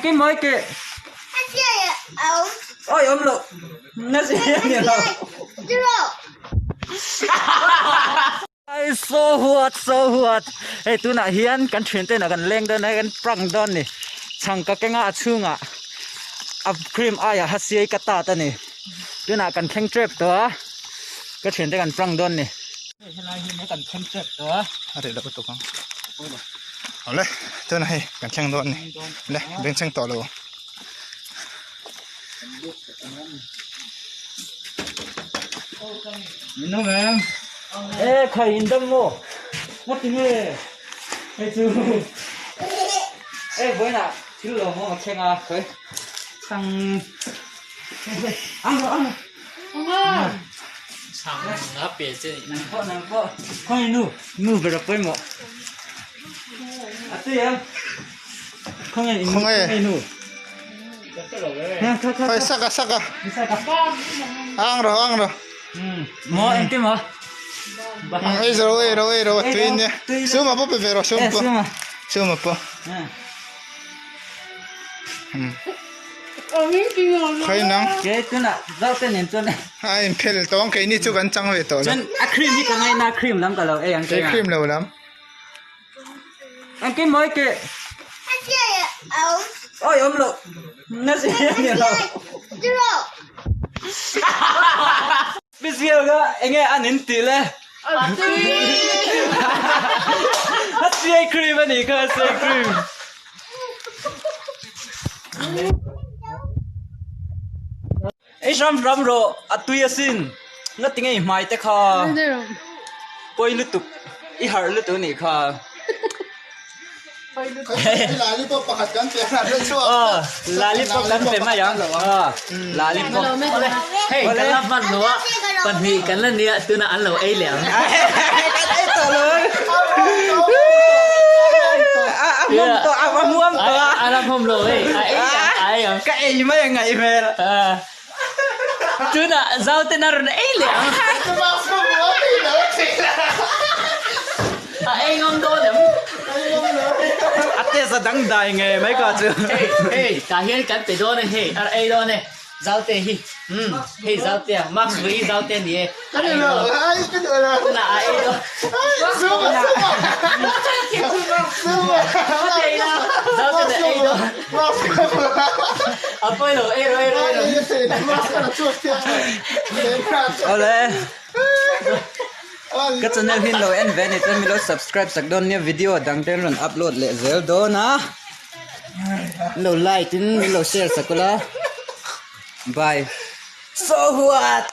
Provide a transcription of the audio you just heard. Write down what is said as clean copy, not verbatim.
Engkim mawi ke. Oi awm lo. Na si ni lo. Ai so what so what. Hei tunah hian kan thian te inah kan leng dawn a kan prank dawn ni. Chhang ka kenga a chhungah a cream aiah ha siai ka tat a ni. Tunah kan thleng tep tawh a ka thian te kan prank dawn ni. Hei helai hi kan thleng tep tawh a. A reh loh lutuk ang. Awle tunah hei kan thleng dawn a ni. Le bengchheng tawh lo. Min awm em? E khai in dam maw? Nga ti nge? Hei chu E vawiinah thil lo maw a thleng a khawi chhang ang rawh ang rawh Chhang a pe che ni. Nang pawh nang pawh khawi nu nu ber a pawimawh a tui em? Khawnge in Khawnge? nu. Khawi saka saka. Ang ro ang ro. Mo engti mo? Ei zo ei ro ei ro tui nia. Suma po pe ve ro sum po. Suma po. Khawi nang. Ke tuna zau te nen chuan. A in phel tawng keini chu kan chang ve tawh lo. Chuan a cream hi ka ngaina cream lam ka lo ei ang ke. Cream lo lam. Engkim mawi ke. Oi awm lo. Na si ni lo. Special ka enge an in ti le. A siai cream ani kha a siai cream. Ei hram hram rawh a tui asin nga tinge i hmai te kha pawi lutuk i harh lutuk anih kha aw lollipop kan pe mai ang aw lollipop Hei kan la hman lo a pahnih kan la nia tunah an lo ei leh ang kan ei tawh lo a hmawm tawh a hmuam tawh a a la hmawm lo hei a ei ang a ei ang ka ei mai a ngaih hmel tunah zau ten a rawn ei leh ang a ei ngam dawn em a test a dangdai ngei mai ka chu hei hei tah hian kan pe dawn a hei a ei dawn e. Zaute hi umm hei Zaute a mask vui hi Zaute a ni e a ei dawn tunah a ei dawn Zaute na ei dawn a pawi lo ei rawh ei rawh ei rawh Awle ka channel hi lo en ve ni chuan min lo subscribe sak dawn nia video dang te an rawn upload leh zel dawn a. Min lo like in min lo share sak ula bye so what.